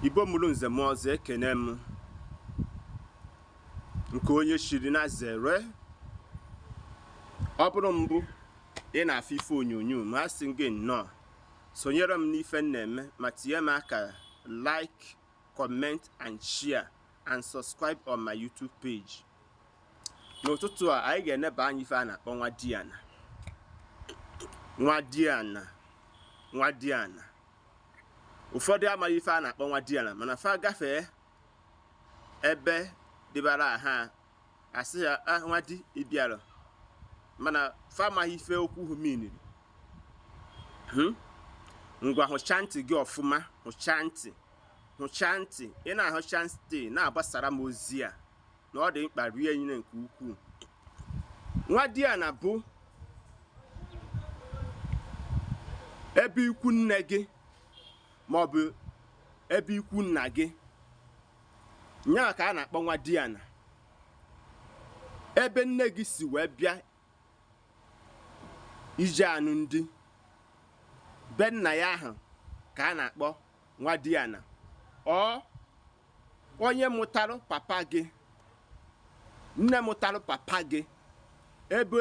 Igbo mụrụ nze m ọzọ, ekene m nke onye shiri na zere. Ọ bụrụ mbụ ị na-afụ ife onyonyo m, asị m gị nnọọ, sonyere m n'ife m na-eme ma tinye m akara like, comment and share and subscribe on my YouTube page. N'ụtụtụ a anyị ga-eneba anya ife a na-akpọ nwadiana. Nwadiana, nwadiana. Ụfọdụ amaghị ife a na-akpọ nwadiana, mana fa gafee ebe dịbara aha asị ya a nwadi ịbịara, mana fa amaghị ife okwu hụ miniri. Ngwa hụcha ntị gị ọfụma, hụcha ntị, hụcha ntị. Ị na-ahụcha ntị na-agbasara m ozi a na ọ dị mkpa rie nyere nke ukwuu. Nwadiana bụ ebe ikwu nne gị maọbụ ebe ikwu nna gị, nya ka a na-akpọ nwadiana. Ebe nne gị si wee bịa ije anụ ndị be nna ya ahụ ka a na-akpọ nwadiana. Ọ onye mụtarụ papa gị, nne mụtarụ papa gị, ebe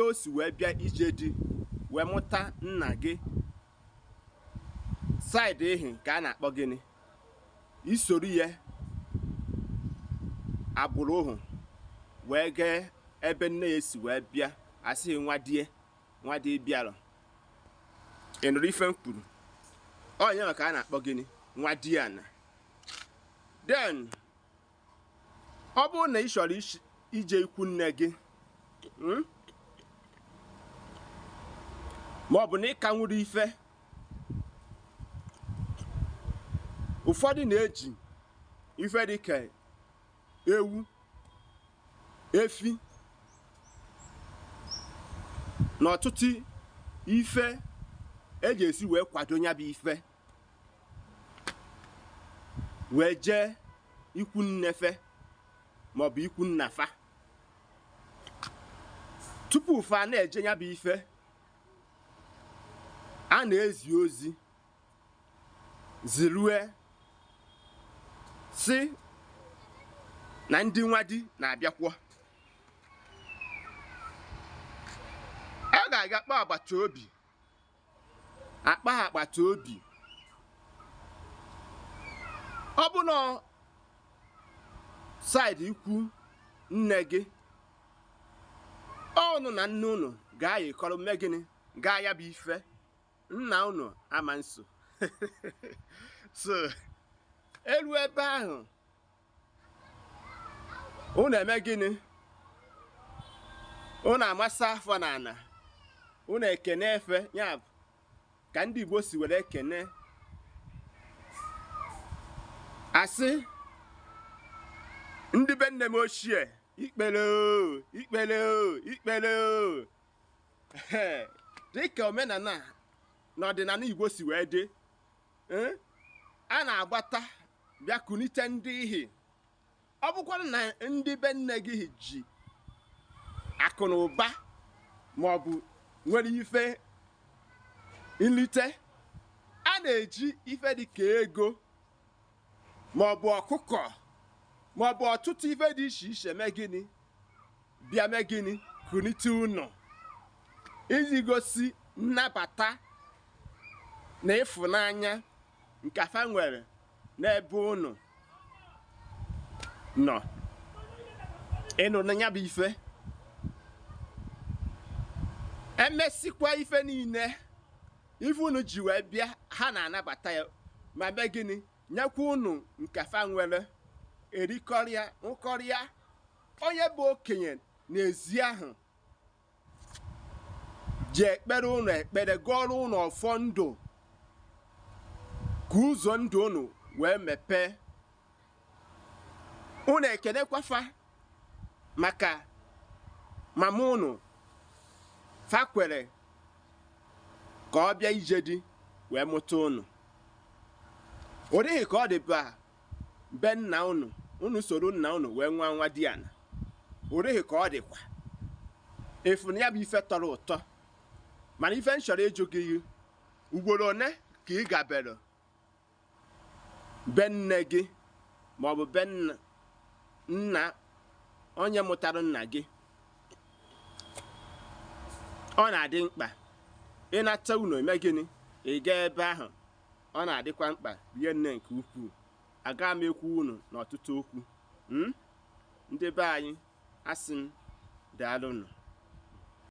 o si wee bịa ije di wee mụta nna gị, saịdị ihi ka a na-akpọ gịnị? Isoro ya agbụrụ ohu wee gee ebe nne ya si wee bịa, asịghị nwadie, nwadie bịara. Ị nụrụ ife m kwuru? Ọ ya ka a na-akpọ gịnị? Nwadiana. Then ọ bụrụ na ị chọrọ ije ikwu nne gị, ma ọ bụ na ị ka nwere ife, ụfọdụ na-eji ife dị ka ewu, efi na ọtụtụ ife eji esi wee kwado ya bụ ife wee jee ikwu nnefe maọbụ ikwu nnafa. Tupu fa na-eje ya bụ ife, a na-ezi ozi zirue si na ndị nwadi na-abịakwuo. A ga-aga kpọọ agbata obi, akpa ha agbata obi. Ọ bụ na saịdị ikwu nne gị, ọnụ na nne unu ga-ayịkọrọ mme gịnị gaa ya bụ ife, nna unu ama nso. So elu ebe ahụ unu eme gịnị? Unu amasa afọ na ana, unu ekene efe, ya bụ ka ndị Igbo si were ekene. Asị ndị be nne m ochie, ikpere o, ikpere o, ikpere o. Dịka omenala na ọdịnala Igbo si wee dị, a na-agbata bịa kunite ndị ihi. Ọ bụkwa na ndị be nne gị ji akụ na ụba maọbụ nwere ife nlite, a na-eji ife dị ka ego maọbụ ọkụkọ maọbụ ọtụtụ ife dị iche iche mee gịnị? Bịa mee gịnị? Kunite ụnọ iji gosi nnabata na ịfụnanya nke afa nwere n'ebe ụnụ nọ. Ịnụ na ya bụ ife. Emesikwa ife niile ife unu ji wee bịa, ha na-anabata ya ma mee gịnị? Nyekwa unu nke afa nwere, erikọrịa nkọrịa. Onye bụ okenye n'ezi ahụ ji ekpere unu ekpere, gụọrọ unu ọfọ ndụ ka ụzọ ndụ unu wee mepee. Unu ekenekwafa maka mama unu fa kwere ka ọ bịa ije di wee mụta unu. Ọ dịghị ka ọ dị be nna unu, unu soro nna unu wee nwa nwadiana. Ọ dịghị ka ọ dịkwa. Efu na ya bụ ife tọrọ ụtọ. Mana ife m chọrọ ịjụ gị, ugboro one ka ị gabere Be nne gị maọbụ be nna onye mụtara nna gị, ọ na-adị mkpa. Ịnata unu eme gịnị? Ị gaa ebe ahụ, ọ na-adịkwa mkpa rie nne nke ukwuu. Aga m ekwu unu n'ọtụtụ okwu. Ndị be anyị, asị m daalụnụ.